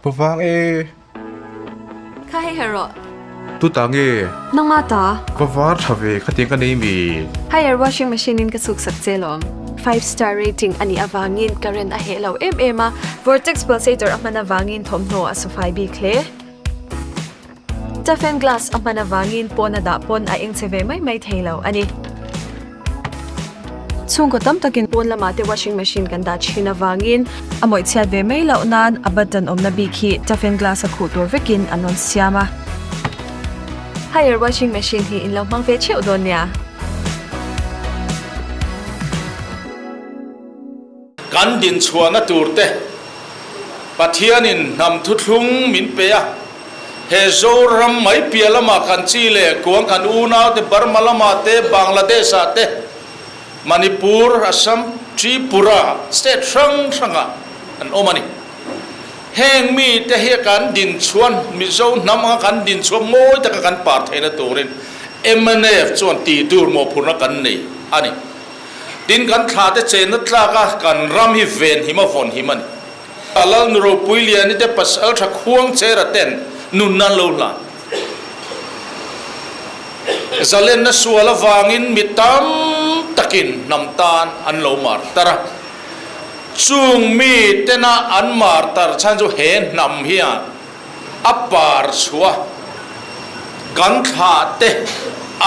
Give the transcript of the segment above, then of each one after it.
Pa vang e. Kha hei her rawh. Tu ta nge? Nangma ta. Va var tha ve khatiang ka nei mi. Haier washing machine in ka chhuk sak che lawm. Five star rating a nih avangin current a heh lo em em a, vortex pulsator a hman avangin thawmhnaw a sufai bik hle. Toughen glass a hman avangin pawn a dah pawn a eng che ve mai mai thei lo a ni. Chhungkaw tam takin pawn lamah te washing machine kan dah thin avangin a mawih chhiat ve mai loh nan a button awmna bik hi toughen glass a khuh tur vekin an rawn siam a. Haier washing machine hi in lo hmang ve theuh dawn nia. Kan dinchhuahna turte Pathianin hnam thuthlung min pe a, he Zoram mai piah lamah kan chi leh kuang kan unaute Burma lamah te, Bangladesh ah te, Manipur, Assam, Tripura state hrang hrangah an awm a ni. Heng mite hi kan dinchhuan Mizo hnam anga kan dinchhuah mawi taka kan par theihna turin mnf chuan tihtur mawhphurhna kan nei a ni. Tin, kan thla te chenna tlak a, kan ram hi ven him a vawn him a ni. A lal nu ropui liani te pasal tha khuang chera ten nunna an lo hlan. Zalenna sual avangin mi tam takin hnam tan an lo mar tar a. Chung mi tena an mar tar chhan chu he hnam hian a par chhuah kan thlah te,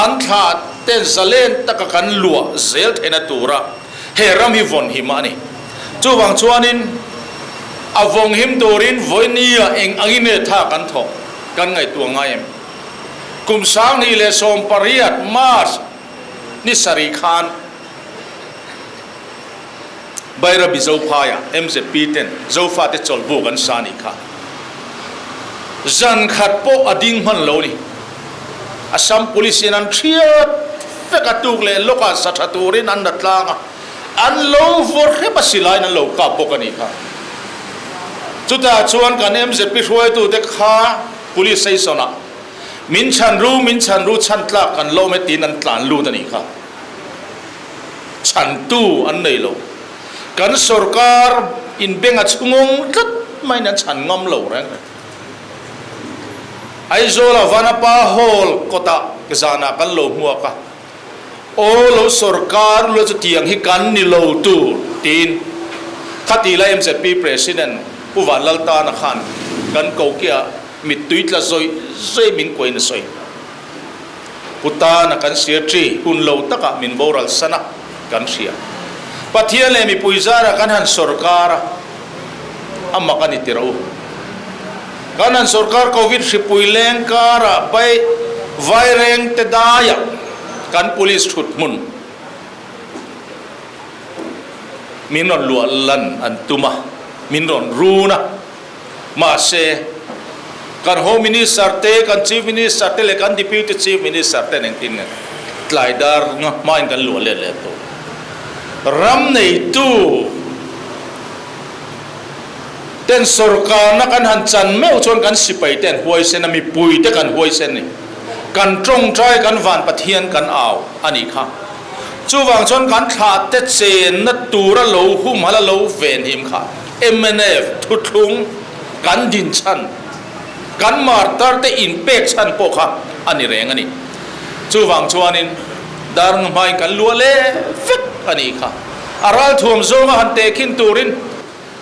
an thlah te zalen taka kan luah zel theihna tura he ram hi vawn him a ni. Chuvang chuanin a vawng him turin vawinia eng angin nge tha kan thawk kan ngaihtuah ngai em? Kum 2018 March ni sarih khan Bairabi Zophaiah MZP ten Zofate chawlhbuk an sa nih kha. Zan khat pawh a ding hman lo ni. Assam Police in an thiat vek a tuk leh lawkah sa tha turin an la tlang a, an lo vawr hrep a silaiin an lo kap bawk a nih kha. Chutah chuan kan MZP hruaitute kha Police station-ah min chhan ru, min chhan ru, chhan tlak kan lawm e tiin an tlan lut a nih kha. Chhantu an nei lo. Kan sorkar in beng a chhungawng tlat maiin an chhan ngam lo reng reng. Aizawla Vanapa Hall kawtah zanah kan lo hmuak a, Aw lo sorkar lua chu tiang hi kan ni lo tur tiin khatila mzp President Pu Vanlaltana khan kan kokiah mittui tla zawih zawih min kuain a sawi. Pu Tana kan sir chi hun lo takah min boral san a, kan hria. Pathian leh mipui zarah kan han sawrkar a, a mak a ni tirh u. Kan han sawrkar Covid hripui leng karah bai vaireng te daiah kan police thut hmun min rawn luah lan an tum a, min rawn run a. Mahse, kan Home Minister te, kan Chief Minister te leh kan Deputy Chief Minister ten engtin nge tlai dar nga hmain kan luah let leh tawh. Ram neitu ten sorkarna kan han chan meuh chuan kan sipai te an huaisen a, mipui te kan huaisen ni. Kan tawngtai kan van Pathian kan au a nih kha. Chuvang chuan kan thlah te chenna tura lo humhalh a lo venhim kha. Mnf thuthlung kan din chhan, kan martar te inpek chhan pawh kha a ni reng a ni. Chuvang chuanin dar hmain kan luah leh vek a nih kha. A ralthuam zawnga han tehkhin turin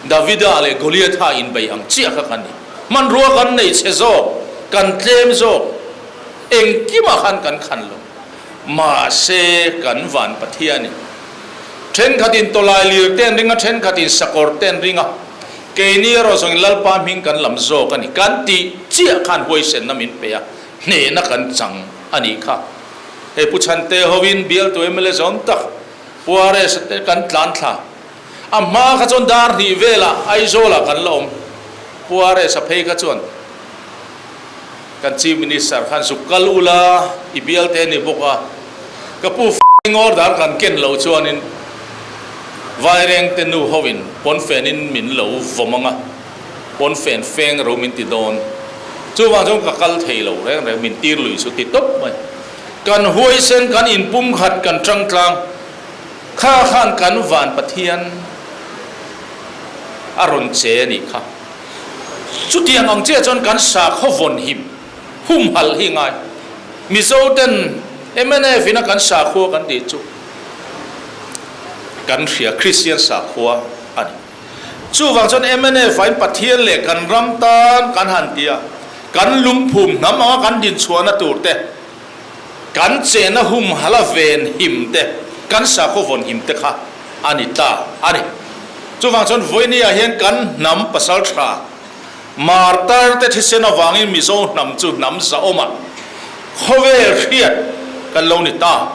Davida leh Goliatha inbei ang chiah kha kan ni. Hmanrua kan nei chhe zawk, kan tlem zawk, engkimah khan kan khan lo. Mahse kan van Pathianin thenkhatin tawlai lir te an ring a, thenkhatin sakawr te an ring a, keini erawh zawngin Lalpa hming kan lam zawk a ni. Kan tih chiah khan huaisenna min pe a, hnehna kan chang a nih kha. Hei Pu Chhante hovin bialtu mla zawng tak Pu RS te kan tlan thla. A hma kha chuan dar hnih velah Aizawlah kan la awm. Pu RS a phei kha chuan. Kan Chief Minister khan zuk kal ula i bial te ni bawk a, ka pu f***ing order kan ken loh chuanin Vaireng te nu ho in pawnfen in min lo vawm ang a, pawnfen feng ro min ti dawn. Chuvang chuan ka kal thei lo reng reng, min tir lui chu ti tawp mai. Kan huaisen, kan inpumkhat, kan tangtlang kha khan kan van Pathian a rawn che a nih kha. Chutiang ang chiah chuan kan sakhaw vawn him humhalh hi ngai. Mizo ten mnf ina kan sakhua kan tih chu kan hria Kristian sakhua a ni. Chuvang chuan mnf ah in Pathian leh kan ram tan kan han ti a, kan lungphum hnam anga kan dinchhuahna tur te, kan chehna humhalh a ven him te, kan sakhaw vawn him te kha a ni ta a ni. Chuvang chuan vawinia hian kan hnam pasal tha martar te thisen avangin Mizo hnam chu hnam zahawmah khawvel hriat kan lo ni ta.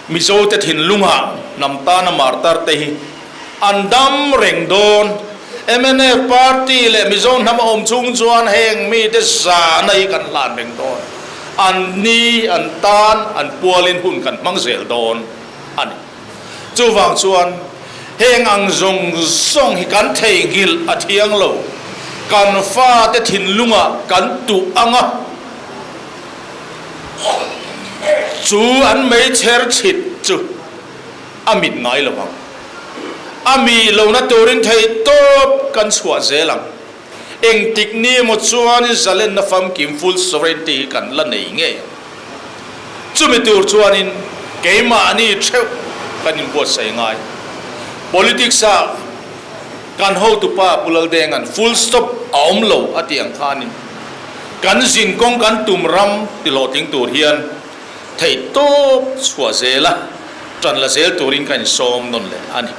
Mizo te thinlungah hnam tana martar te hi an dam reng dawn. Mnf party leh Mizo hnam a awm chung chuan heng mite zahna hi kan hlan reng dawn. An ni, an tan, an pualin hun kan hmang zel dawn a ni. Chuvang chuan heng ang zawng zawng hi kan theihnghilh a thiang lo. Kan fate thinlungah kan tuh ang a. Chu an meichher chhit chu a mit ngai lo ang. A mi lohna turin theihtawp kan chhuah zel ang. Engtik ni emaw chuanin zalenna famkim, full sovereignty, hi kan la nei ngei ang. Chumi tur chuanin keimahni theuh kan inbuatsaih ngai. Politics-ah kan hotupa Pu Laldenga'n full stop a awm lo a tih ang khanin kan zinkawng kan tum ram tihlawhtling tur hian theihtawp chhuah zela tan la zel turin ka insawm nawn leh a ni.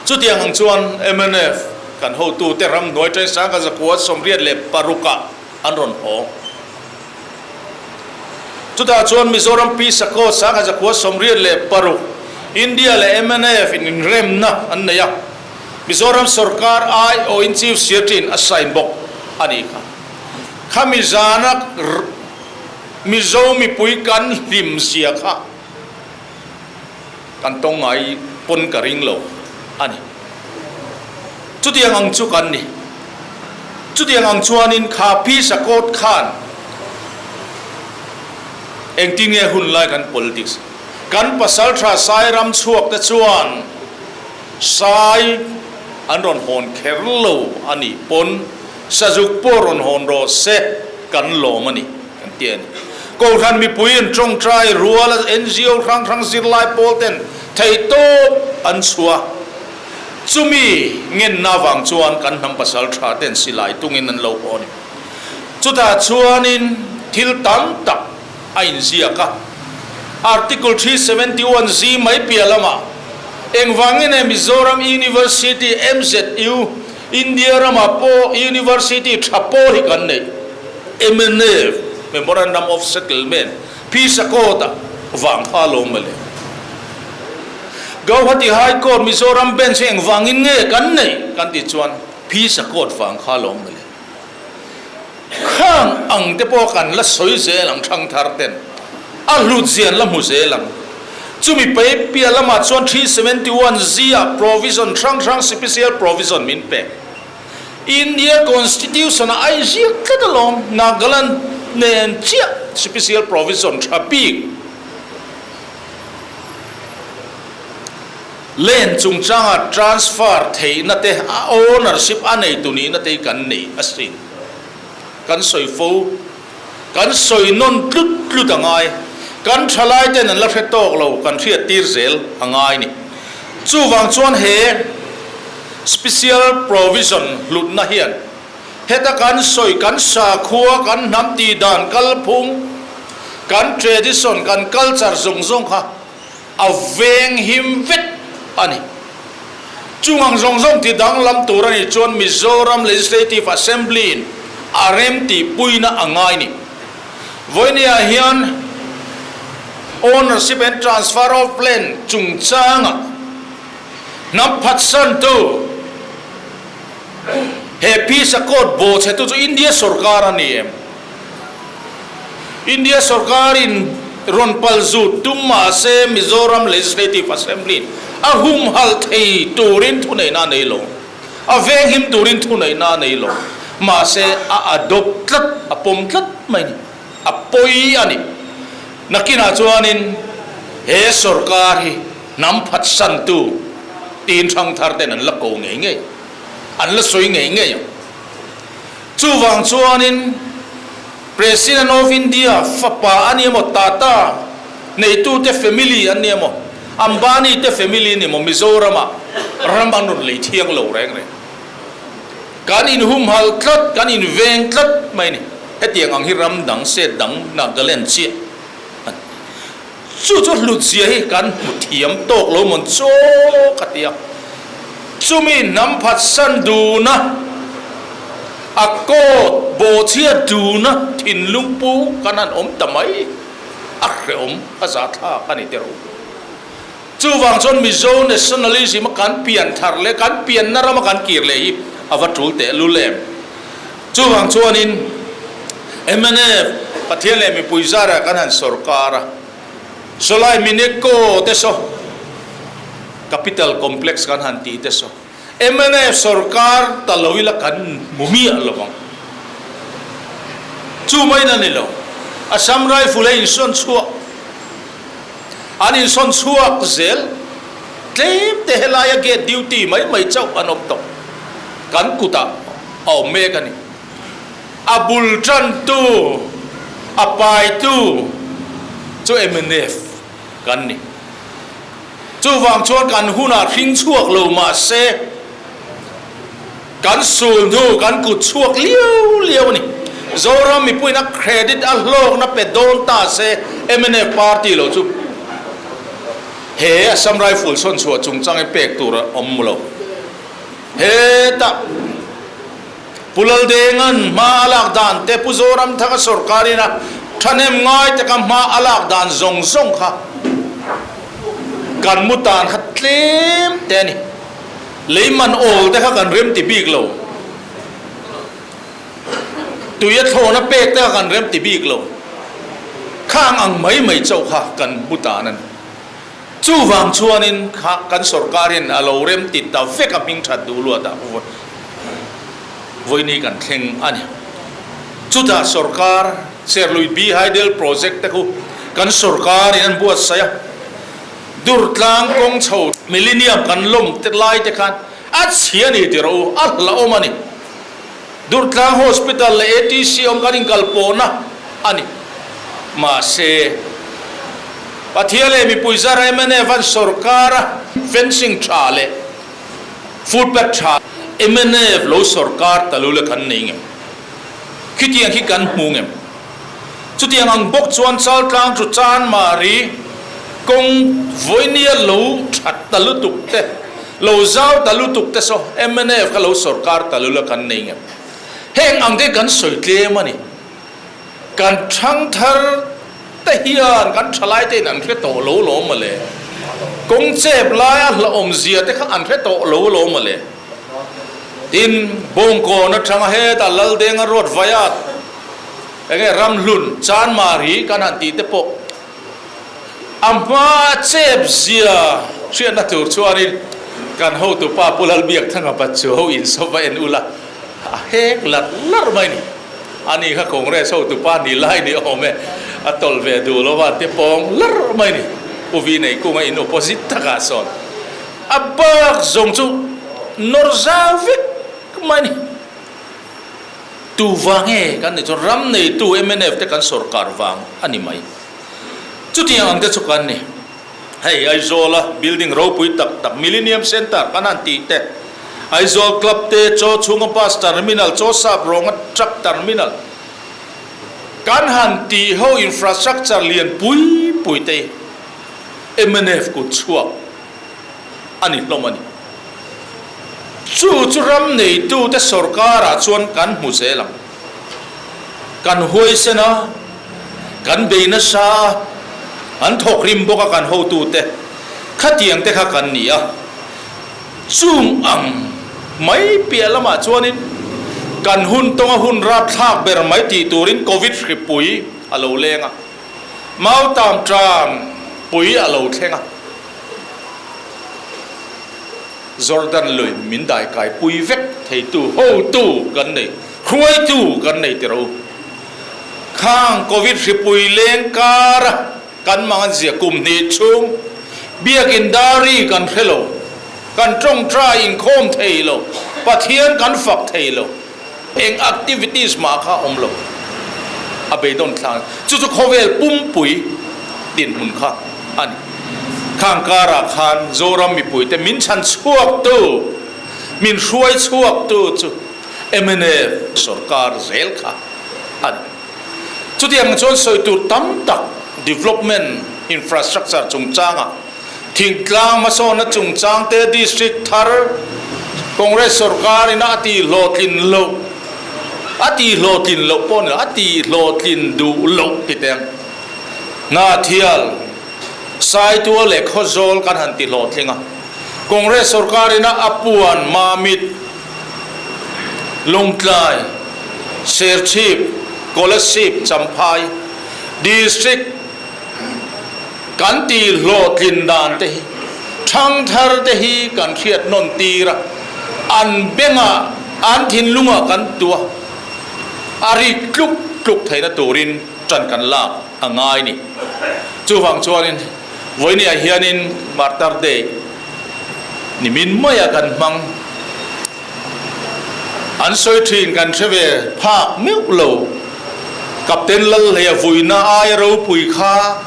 Chutiang ang chuan mnf kan hotute ramhnuai Tainsang ka zakua 86 ah an rawn haw. Chutah chuan Mizoram Pi Sakawt 1986 India leh mnf in inremna an nei a, Mizoram sorkar aiawhin Chief Secretary in a sign bawk a nih kha. Khami zana Mizo mipui kan hlim zia kha kan tawng ngai pawn ka ring lo a ni. Chutiang ang chu kan ni. Chutiang ang chuanin kha Pi Sakawt khan engtin nge hun lai kan politics kan pasaltha Sai ram chhuak te chuan Sai an rawn hawn kher lo a nih pawn Sazuk pawh rawn hawn rawh se kan lawm a ni kan ti a ni. Kohhran mipui an tawngtai rual a NGO hrang hrang zirlai pawl ten theihtawp an chhuah. Chumi ngenna avang chuan kan hnam pasal tha ten silai tungin an lo haw a ni. Chutah chuanin thil tam tak a inziak a. Article 371 zi mai piah lamah engvangin nge Mizoram University, MZU, India ramah pawh University tha pawl hi kan neih? Mnf, Memorandum of Settlement, Phisa Court-ah vang kha a lo mawle. Gauhati High Court, Mizoram Bench hi engvangin nge kan neih kan tih chuan Phisa Court vang kha a lo mawle. Khang ang te pawh kan la sawi zel ang thangthar ten a hlut zian la hmu zel ang. Chumi pei piah lamah chuan 371 zia provision hrang hrang sipisial provision min pek. India Constitution ah a inziak tlat alawm Nagaland nen chiah sipisial provision tha bik. Land chungchanga transfer theihna te, a ownership a neitu nihna te hi kan nei asin. Kan sawi fo, kan sawi nawn tlut tlut a ngai. Kan thalai ten an la hre tawk lo, kan hriat tir zel a ngai ni. Chuvang chuan he special provision hlutna hian heta kan sawi, kan sakhua, kan hnam tihdan kalphung, kan tradition, kan culture zawng zawng kha A veng him vek a ni. Chung ang zawng zawng ti danglam tur a nih chuan Mizoram Legislative Assembly in a rem tih puina a ngai ni. Vawinia hian Ownership and Transfer of Land chungchanga hnam phatsantu he Peace Accord bawhchhetu chu India sorkar a ni em? India sorkarin rawn pal zut tum mahse Mizoram Legislative Assembly a humhalh thei turin thuneihna a nei lo, a venghim turin thuneihna a nei lo, mahse a adopt tlat, a pawm tlat mai a ni, a pawi a ni. Nakinah chuanin he sorkar hi hnam phatsantu tiin hrangthar ten an la ko ngei ngei, an la sawi ngei ngei ang. Chuvang chuanin President of India fapa a ni emaw, Tata neitute family an ni emaw, Ambani te family a ni emaw Mizoramah ram an rawn lei thiang lo reng reng. Kan inhumhal tlat, kan inveng tlat mai a ni. Hetiang ang hi ram dang, state dang, Nagaland chiah a ni. Chu chu hlutzia hi kan hmu thiam tawk lo mawn chaw ka ti a. Chumi hnam phatsan duna, a coat bawhchhiat duna thinlung pu kan han awm ta mai a hrehawm a zahthlak a ni teh rawh u. Chuvang chuan Mizo nationalism a kan pian thar leh kan pianna rama kan kir leh hi a va tul teh lul em. Chuvang chuanin mnf Pathian leh mipui zarah kan han sawrkar a, sawlai Mineco te saw, Capital Complex kan han tih te saw, mnf sawrkar ta lo ila kan hmu miah lo vang. Chu mai na ni lo, Assam Rifle a insawn chhuah, an insawn chhuak zel, tlem te helaia gate duty mai mai chauh an awm tawh, kan kutah a awm mek a ni. A bul tantu, a paitu chu mnf kan ni. Chuvang chuan kan hunah hring chhuak lo mah se, kan sul hnu kan kut chhuak liau liau a ni. Zoram mipuiin a credit a hlawkna pe dawn ta se mnf party lo chu he Assam Rifle sawn chhuah chungchangin pek tur a awm lo. Hetah Pu Laldenga'n hma a lak dan te, Pu Zoramthanga sawrkarin a thahnem ngai taka hma a lak dan zawng zawng kha kan mu tan kha tlem te a ni. Lei man awl te kha kan rem ti bik lo. Tui a thlawna pek te kha kan rem ti bik lo. Khang ang mai mai chauh kha kan mu tan a ni. Chuvang chuanin kha kan sawrkarin a lo rem ti ta vek a hming that duh luatah vawiini kan thleng a ni. Chutah sawrkar Serlui B Hydel Project te khu kan sawrkarin an buatsaih a, Durtlang kawng chho Millennium kan lawm te lai te khan a chhia ni ti rawh u, a hlauhawm a ni. Durtlang Hospital leh ATC awm kan inkalpawhna a ni. Mahse, Pathian leh mipui zar mnf an sawrkar a, fencing tha leh footpath tha mnf lo sawrkar ta lul a kan nei ngem? Khitiang khi kan hmu ngem? Chutiang ang bawk chuan Chaltlang chu Chanmari kawng vawinia lo that ta lutuk te, lo zau ta lutuk te saw mnf kha lo sawrkar ta lul a kan nei ngem? Heng ang te kan sawi tlem a ni. Kan thangthar te hian kan thalai te in an hre tawh lo lawm mawle. Kawng chep laia hlauhawmzia te kha an hre tawh lo lawm mawle. Tin, Bawngkawn atanga hetah Laldenga Road vaiat enge Ramhlun, Chanmari kan han tih te pawh a hma chep zia hriatna tur chuanin kan hotupa Pu Lalbiakthanga Pachuau ho insawp a en ula a hek larh larh mai ni. Ani kha Congress hotupa ni lai ni awm e, a tawlh ve duh lo a ti pawng larh mai ni. Pu Vi Neihkunga in opposite takah sawn a bak zawng chu nawr zau vek mai ni. Tu vang nge kan nih chuan ram neitu mnf te kan sawrkar vang a ni mai. Chutiang ang te chu kan ni. Hei Aizawla building ropui tak tak Millennium Centre kan han tih te, Aizawl Club te, Chaw chhunga bus terminal, Chaw sap rawnga truck terminal kan han tih ho infrastructure lian pui pui te hi mnf kut chhuak a ni hlawm a ni. Chu chu ram neitute sawrkarah chuan kan hmu zel ang. Kan huaisen a, kan bei nasa a, an thawk rim bawk a kan hotute khatiang te kha kan ni a. Chung ang mai piah lamah chuanin kan hun tawnga hun rapthlak ber mai tih turin Covid hripui a lo leng a, Mautam tram pui a lo thleng a. Jordan lui min daikai pui vek theitu hotu kan nei, hruaitu kan nei ti rawh u. Khang Covid hripui leng kara kan mang an zia kum hnih chhung Biakin Dari kan hre lo, kan tawngtai inkhawm thei lo, Pathian kan fak thei lo. Eng activities mah kha a awm lo. A beidawn thlang. Chu chu khawvel pumpui dinhmun kha a ni. Khang karah khan Zoram mipuite min chhan chhuaktu, min hruai chhuaktu chu mnf sorkar zel kha a ni. Chutiang chuan sawi tur tam tak development infrastructure chungchangah thingtlang hmasawnna chungchang te district thar Congress sorkar ina a tih hlawhtlin loh a tih hlawhtlin loh pawh ni lo a tih hlawhtlin duh loh ti teng Hnathial Saitual leh Khawzawl kan han ti hlawhtling a Congress sorkar ina a puan Mamit Lawngtlai, Serchhip, Kolasib, Champhai District kan tih hlawhtlin dan te hi thangthar te hi kan hriat nawn tir a, an bengah, an thinlungah kan tua a rik tluk tluk theihna turin tan kan lak a ngai ni. Chuvang chuanin vawinia hianin Martyr Day Nimin maia kan hmang an sawi thin kan hre ve phak meuh lo. Captain Lalhleia vuina aia ropui kha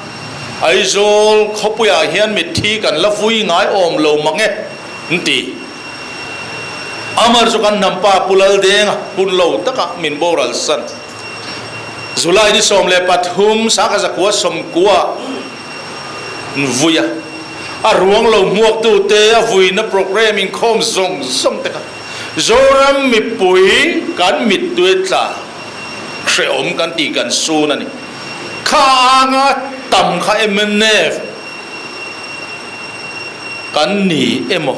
Aizawl khawpuiah hian mitthi kan la vui ngai awm lo mang e an ti. Amar chu kan hnampa Pu Laldenga hun lo takah min boral san. July ni 13 sangkhat zakua sawmkua vui a, a ruang lo hmuak tute a vuina programme inkhawm zawng zawng te kha Zoram mipui kan mittui tla hrehawm kan tih kan sun a ni. Kha anga tam kha mnf kan ni emaw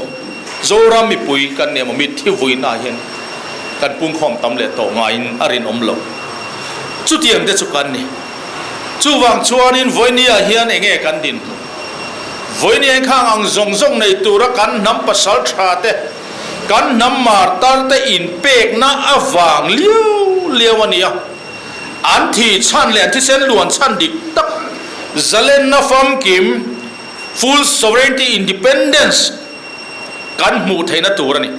Zoram mipui kan ni emaw mitthi vuina ah hian kan pungkhawm tam leh tawh ngaiin a rinawm lo. Chutiang te chu kan ni. Chuvang chuanin vawinia hian enge kan din hmu? Vawinia khang ang zawng zawng nei tura kan hnam pasal tha te, kan hnam martar te inpekna avang liau liau a ni a. An thih chhan leh an thisen luan chhan dik tak, zalenna famkim, full sovereignty independence, kan hmuh theihna tur a ni.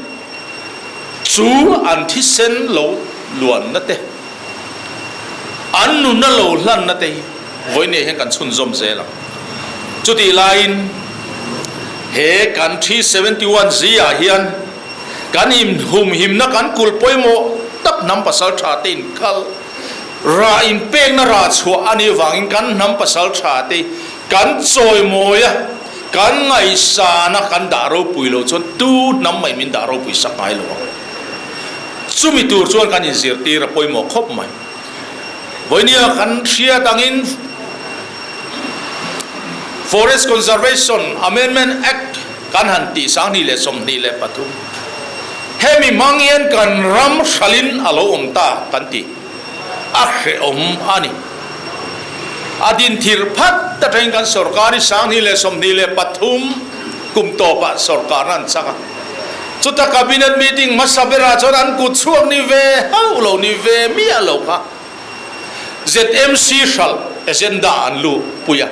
Chu an thisen lo luanna te. An nunna lo hlanna te hi vawinia hian kan chhunzawm zel ang. Chutih laiin he kan 371 zia hian kan inhumhimna kan kulh pawimawh tak hnam pasal tha te inkal rah inpekna rah chhuah a nih vangin kan hnam pasal tha te kan chawimawi a, kan ngaihsana kan dah ropui loh chuan tu hnam mai min dah ropui sak ngai lo ang. Chumi tur chuan kan inzirtir a pawimawh khawp mai. Vawinia kan hriat angin Forest Conservation Amendment Act kan han tih 2023 hemi hmang hian kan ram hralhin a lo awm ta kan ti a hrehawm a ni. A dinthir phat atangin kan sorkar hi 2023 kum tawpah sorkarna an chang a. Chuta Cabinet meeting hmasa berah chuan an kut chhuak ni ve hauh lo ni ve miah lo kha ZMC hralh agenda an luh pui a,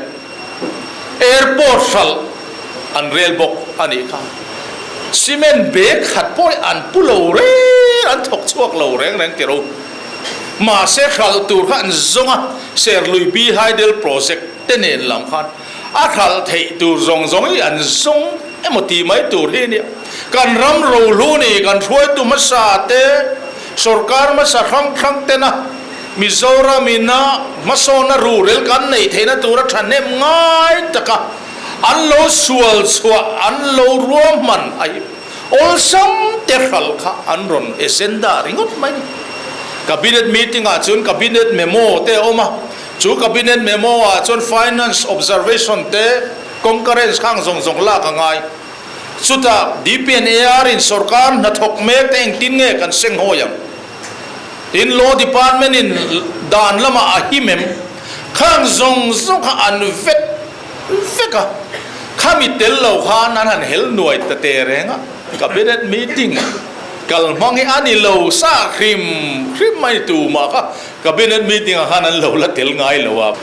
airport hralh an rel bawk a nih kha. Cement bag khat pawh hi an pu lo reng, an thawk chhuak lo reng reng ti ro. Mahse hralh tur kha an zawng a, Serlui B Hydel project te nen lam khan A hralh theih tur zawng zawng hi an zawng emaw tih mai tur hi a nia. Kan ram rohlu ni, kan hruaitu hmasa te, sorkar hmasa hrang hrang tena Mizoram ina hmasawnna rurel kan neih theihna tura thahnem ngai taka an lo sual chhuah, an lo ruahman a hi awlsam te hralh kha an rawn agenda ringawt mai ni. Cabinet meeting ah chuan cabinet memo te a awm a. Chu Cabinet Memo ah chuan Finance Observation te Concurrence khang zawng zawng lak a ngai. Chutah DPNAR in sorkar hnathawk mek te engtin nge kan seng hawi ang? Tin Law Department in dan lamah a him em? Khang zawng zawng kha an vet vek a, khami tel lo khan an han hel nuai ta te reng a. Cabinet meeting kal hmang hi a ni lo sa hrim hrim mai tumah kha Cabinet meeting ah khan an lo la tel ngai lo a.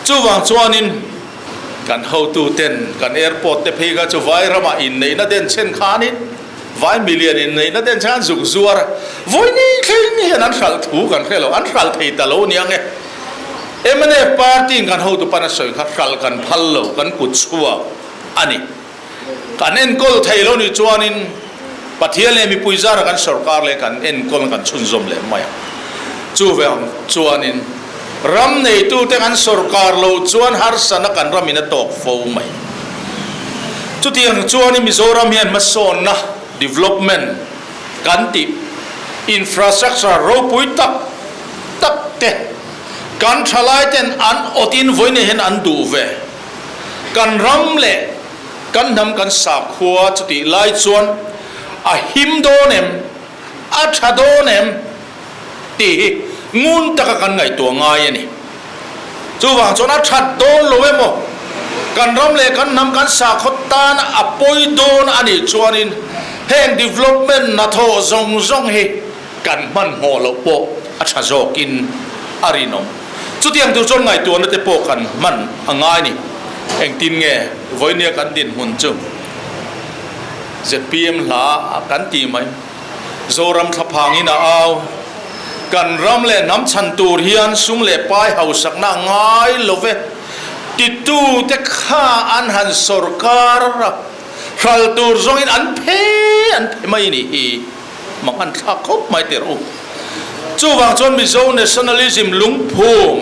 Chuvang chuanin kan hotu ten kan airport te phei kha chu vai ramah inneihna den chhen khanin Vai milian in neihna ten chuan zuk zuar a, vawi thleng hian an hralh thu kan hre lo, an hralh thei ta lo nia nge. Mnf party in kan hotu pan a sawi kha hralh kan phal lo, kan kut chhuak a ni. Kan enkawl thei lo nih chuanin Pathian leh mipui zara kan sorkar leh kan enkawl kan chhunzawm leh mai ang. Chuvang chuanin ram neitute kan sorkar loh chuan harsatna kan ramin a tawk fo mai. Chutiang chuanin Mizoram hian hmasawnna, development, kan tih infrastructure ropui tak tak te kan thalaiten an awtin vawiin hian an duh ve. Kan ram leh kan hnam kan sakhua chutih lai chuan a him dawn em, a tha dawn em tih hi ngun taka kan ngaihtuah ngai a ni. Chuvang chuan a that dawn lo emaw, kan ram leh kan hnam kan sakhaw tan a pawi dawn a nih chuanin heng development hnathawh zawng zawng hi kan hmanhmawh loh pawh a tha zawkin a rinawm. Chutiang tur chuan ngaihtuahna te pawh kan hman a ngai ni. Engtin nge vawinia kan dinhmun chu zpm hla kan ti mai. Zoram thlaphangin a au. Kan ram leh hnam chhan tur hian sum leh pai hausakna a ngai lo ve. Titute kha an han sawrkar a, hral tur zawngin an phe an phe mai ni hi. Mak an thlak khawp mai tirh u. Chuvang chuan Mizo nationalism lungphum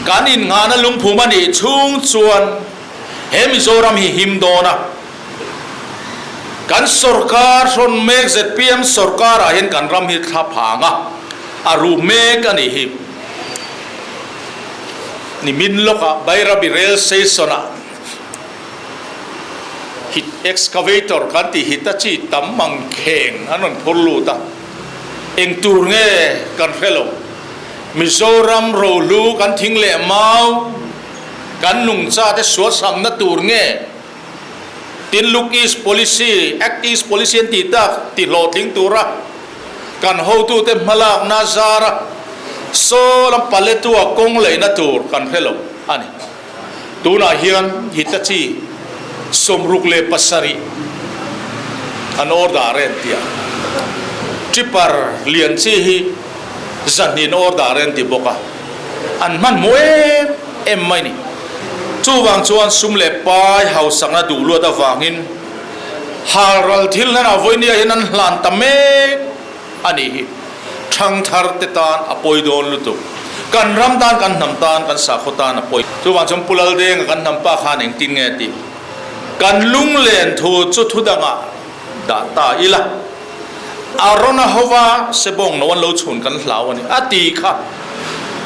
kan innghahna lungphum a nih chhung chuan he Mizoram hi him dawn a. Kan sorkar hrawn mek zpm sorkarah hian kan ram hi thla phang a, a ru mek a nih hi. Nimin lawkah Bairabi Rail Station-ah Hit excavator kan tih Hitachi tam mang kheng an rawn phur lut a, eng tur nge kan hre lo. Mizoram rohlu kan thing leh mau kan nungcha te sualsamna tur nge? Tin Look East Policy, Act East Policy an tih tak ti hlawhtling tura kan hotute hmalakna zara saw lam Paletwa kawng leihna tur kan hre lo a ni. Tunah hian Hitachi 67 an order en tih a, Tripper lian chi hi 200 in order en ti bawk a, an hmanhmawh em em mai ni. Chuvang chuan sum leh pai hausakna duh luat avangin halral thil hlanah vawinia hian an hlan ta mek a nih hi. Thangthar te tan a pawi dawn lutuk. Kan ram tan, kan hnam tan, kan sakhaw tan a pawi. Chuvang chuan Pu Laldenga kan hnam pa khan engtin nge tih kan lunglen thu chu thu dangah dah ta ila. Arona hova sebawng no an lo chhun kan hlau a ni a ti kha.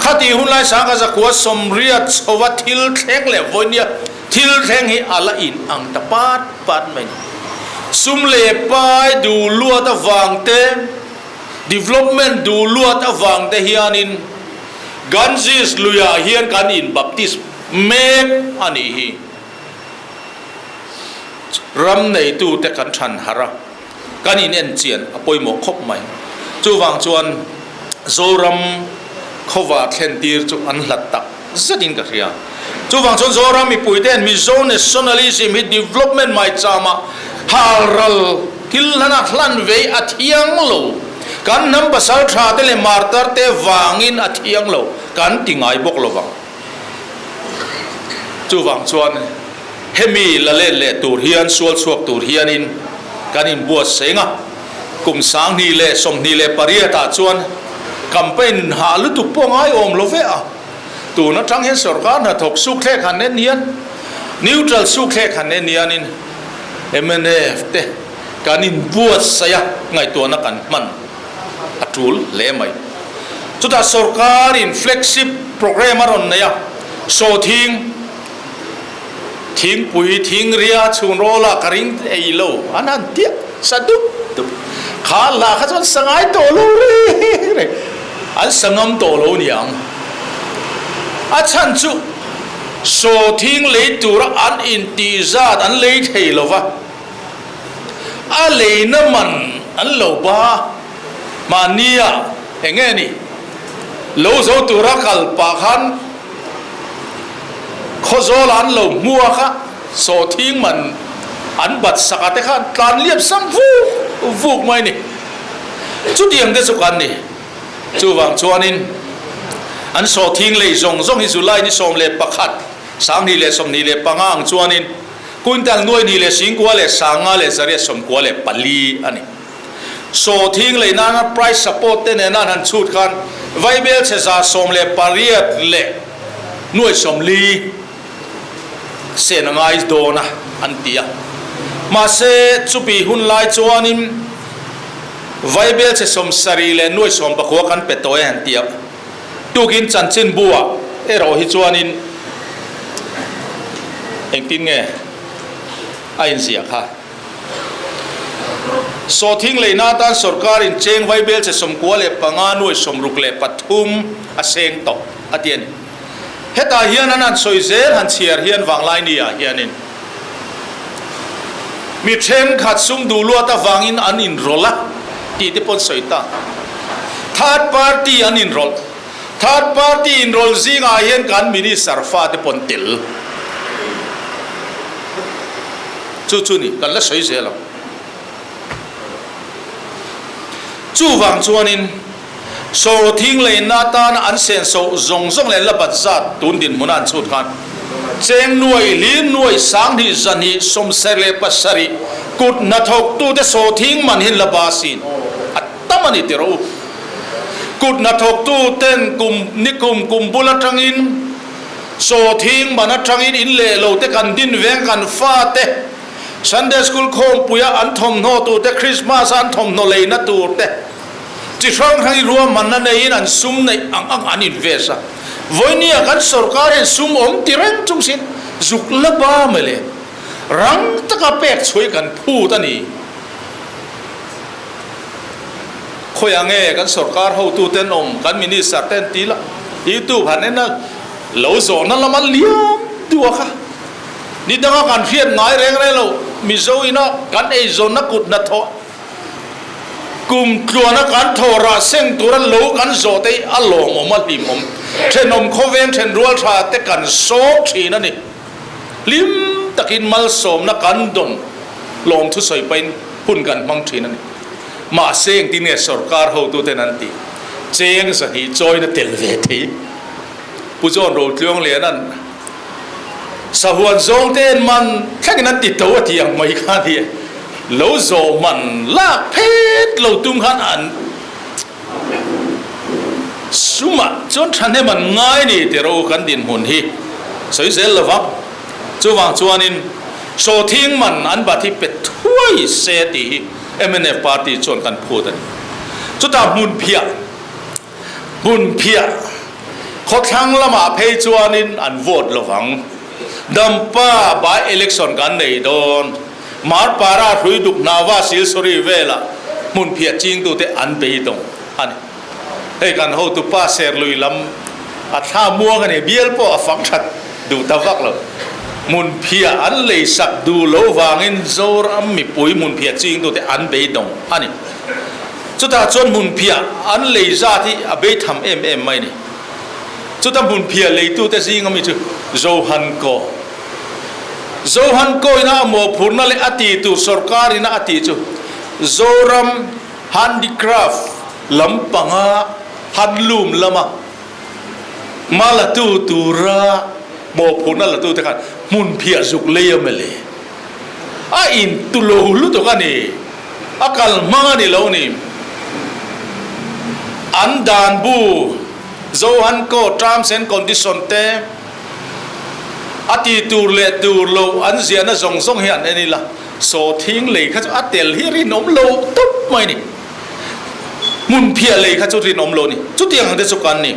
Khati hun lai sangha zakua sawmriat chhova thil thleng leh vawinia thil thleng hi a la in ang ta pat pat mai ni. Sum leh pai duh luat avang te, Development duh luat avang te hianin Ganges luiah hian kan in baptist mek a nih hi. Ram neitute kan than harh a, kan in en chian a pawimawh khawp mai. Chuvang chuan Zoram khawva thlen tir chu an hlat tak zetin ka hria. Chuvang chuan Zoram mipuite'n Mizo nationalism hi development maichama halral thil hlana hlan vei a thiang lo. Kan hnam pasal tha te leh martar te vangin a thiang lo kan ti ngai bawk lo vang. Chuvang chuan hemi la let leh tur hian sual chhuak tur hianin kan inbuatsaih a. Kum 2028 ah chuan campaign hah lutuk pawh ngai awm lo ve a. Tun atang hian sorkar hnathawk sukthlek han en hian, neutral sukthlek han en hianin mnf te kan inbuatsaih a, ngaihtuahna kan hman a tul hle mai. Chutah sorkarin flagship programme a rawn nei a, sawthing, thingpui, thingria, chhunrawla ka ring ei lo an han tiah sa dup dup. Kha hla kha chuan sa ngai tawh lo reng reng. An sa ngam tawh lo niang. A chhan chu sawthing lei tura an intih zat an lei thei lo va, a leina man an lo ba mahnia eng nge ni lo zo tura kal pah khan Khawzawla an lo hmua kha sawhthing man. An bat sak ah te khan tlan liam sam vuk vuk mai ni. Chutiang te chu kan ni. Chuvang chuanin an sawhthing lei zawng zawng hi July ni 11, 2025 ang chuanin quintal 2,294 a ni. Sawhthing lei nana price support te nena an han chhut khan vaibel chhe 118 leh nuai 40 sen a ngai dawn a an ti a. Mahse chupi hun lai chuanin vaibel chhe 70 leh nuai 19 kan pe tawh e an ti a. Tukin chanchinbu ah erawh hi chuanin engtin nge a inziah kha? Sawhthing leina atan sawrkarin cheng vaibel chhe 95 nuai 63 a seng tawh a ti a ni. Hetah hian an han sawi zel han chhiar hian vanglai ni ah hianin mi thenkhat sum duh luat avangin an inrawlh a tih te pawh an sawi ta. Third party an inrawlh. Third party inrawlh zingah hian kan minister fate pawh an tel. Chu chu ni, kan la sawi zel ang. Chuvang chuanin. Sawrthing leina atana an senso zawng zawng leh la bat zat tun dinhmuna an chhut khan cheng nuai hlir nuai 2000 277 kut hnathawktute sawrthing man hin la ba sin a tam a ni ti rawh u. Kut hnathawktuten kum nikum kum bul atangin sawrthing man atangin in leh lo te kan din veng kan fate Sunday School khawmpuia an thawmhnaw tur te Christmas a an thawmhnaw leina tur te Chi hrang hrang i ruahmanna neiin an sum neih ang ang an invest a. Vawinia kan sorkar hian sum awm ti reng chung sin zuk la ba mai le. Rang taka pek chhuai kan phut a ni. Khawiah nge kan sorkar hotuten awm, kan minister ten ti la, YouTube han en a, lo zawhna lama liam duah kha. Ni danga kan hriat ngai reng reng lo, Mizo ina kan eizawnna kut hnathawh, Kum tluana kan thaw rah seng tura lo kan zawh te hi a lawmawm a hlimawm. Thenawm khawveng then rual tha te kan sawm thin a ni. Hlim takin malsawmna kan dawn lawm thusawi pahin hun kan hmang thin a ni. Mahse engtin nge sorkar hotuten an tih? Cheng 200 chawina tel ve thei. Pu John Rotluangliana'n Sahuan zawng te en man thlengin an ti to a ti ang mai kha a ni. Lo zawh man lak phet lo tum khan an sumah chuan thahnem an ngai ni ti ro kan dinhmun hi sawi zel lo vang. Chuvang chuanin sawthing man an bat hi pe thuai se tih hi mnf party chuan kan phut a ni. Chutah hmunphiah Hmunphiah khawthlang lamah phei chuanin an vote lovang. Dampa by election kan nei dawn. Marpara hrui duk hnava Silsori velah hmunphiah chingtute an beidawng a ni. Hei kan hotupa Serlui lam a thla muang a ni, bial pawh a fak that duh ta vak lo. Hmunphiah an leisak duh lo vangin Zoram mipui hmunphiah chingtute an beidawng a ni. Chutah chuan hmunphiah an lei zat hi a bei tham em em mai a ni. Chuta hmunphiah leitute zinga mi chu Johan Ko. Johan Ko ina a mawhphurhna leh a ti tur sorkar ina a tih chu Zoram Handicraft lampanga handloom lama hma latu tura mawhphurhna latute khan hmunphiah zuk lei a mawle. A intulo lutuk a ni. A kal hmang a ni lo ni. An dan bu Johan Ko terms and condition te a ti tur leh tur lo an ziahna zawng zawng hi an en ila, sawthing lei kha chu a tel hi rinawm lo tawp mai ni. Hmunphiah lei kha chu rinawm lo ni. Chutiang ang te chu kan ni.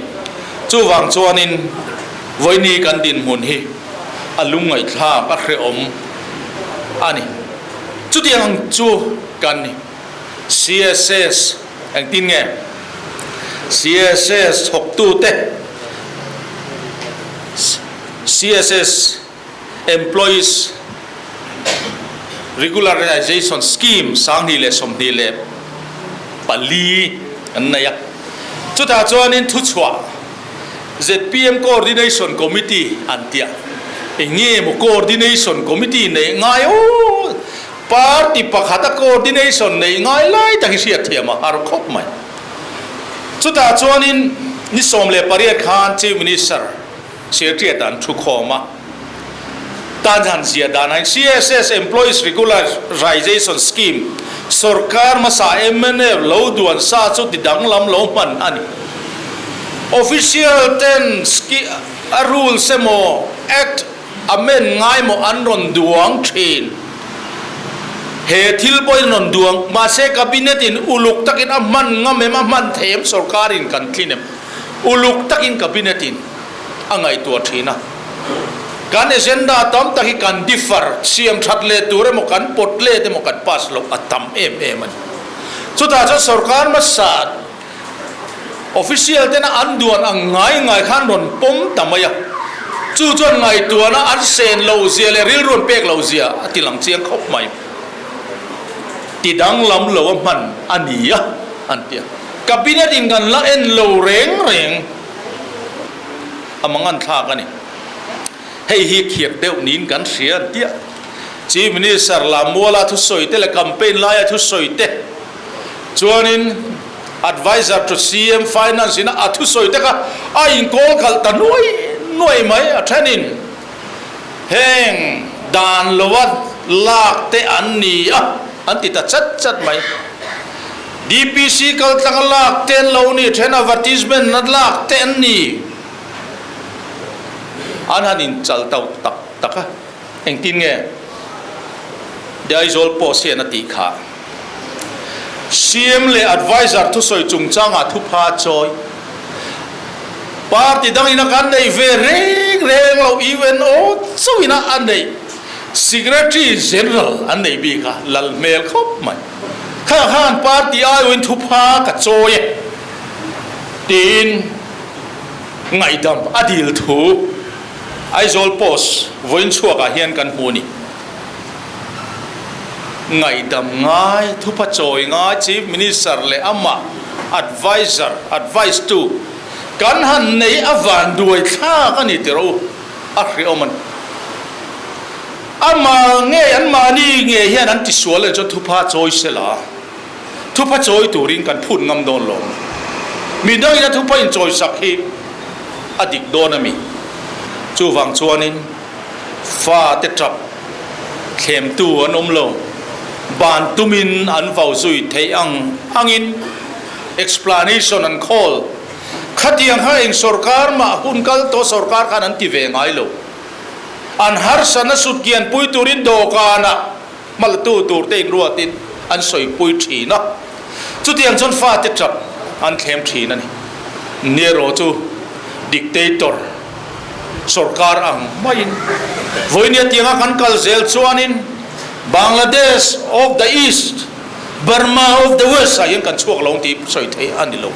Chuvang chuanin vawiini kan dinhmun hi a lungngaihthlak a hrehawm a ni. Chutiang ang chu kan ni. CSS engtin nge? CSS thawktute, CSS Employees Regularization Scheme 2024 an nei a. Chutah chuanin thuchhuah zpm Coordination Committee an tia. Eng nge maw Coordination Committee neih ngai aw? Party pakhata coordination neih ngai lai tak hi hriatthiam a har khawp mai. Chutah chuanin ni 18 khan Chief Minister Secretariat an thu khawm a, tan han ziah dan ahin CSS Employees Regularization Scheme sorkar hmasa mnf lo duan sa chu ti danglam lo hman a ni. Official ten a rules emaw Act amend ngai maw an rawn duang thin. He thil pawhin rawn duang mahse Cabinet in uluk takin a hman ngam em a hman thei em sorkar in kan tlin em? Uluk takin Cabinet in a ngaihtuah thin a. Kan agenda tam tak hi kan differ, siam that leh tur emaw kan pawt let emaw kan pass loh a tam em em a ni. Chutah chuan sorkar hmasa official tena an duan ang ngai ngai khan rawn pawm ta mai a. Chu chuan ngaihtuahna an sen loh zia leh rilru an pek loh zia a ti lang chiang khawp mai. Ti danglam lo a hman a ni a an ti a. Cabinet in kan la en lo reng reng a mangan thlak a ni. Hei hi khiak deuh niin kan hria an tia. Chief Minister Lamuala thusawi te leh campaign laia thusawi te chuanin Adviser to CM Finance ina a thusawi te kha a inkawl khalh ta nuai nuai mai a thenin heng dan lova lak te an ni a an ti ta chat chat mai. DPC kaltlanga lak te an lo ni, then advertisement a lak te an ni. An han inchal tau tak tak a, engtin nge The Aizawl Post hian a tih kha. CM leh Adviser thusawi chungchangah thupha chawi. Party dangin a kan neih ve reng reng lo, UNO chauhin a a neih. Secretary General an neih bik a, lal hmel khawp mai. Kha khan party aiawin thupha ka chawi e tiin ngaihdam a dil thu Aizawl Post vawiin chhuakah hian kan hmu a ni. Ngaihdam ngai, thupha chawi ngai Chief Minister leh amah adviser, advice tu kan han nei a vanduai thlak a ni tih rawh u, a hriawm a ni. Amah ngei anmahni ngei hian an tisual leh chuan thupha chawi se la, thupha chawi turin kan phut ngam dawn lo. Mi dangin a thupha inchawisak hi a dik dawn a mi? Chuvang chuanin fate tap thlemtu an awm lo, ban tumin an vau zui theih ang angin explanation an khawl. Khatiang kha eng sorkar mah hun kal tawh sorkar khan an ti ve ngai lo. An harsatna sutkian pui turin dawhkanah hmaltu turte inruatin an sawipui thin a, chutiang chuan fate tap an thlem thin a ni. Nero chu dictator sorkar ang maiin vawinia tianga kan kal zel chuanin Bangladesh of the East, Burma of the West ah hian kan chhuak lo ang tih sawi theih a ni lo.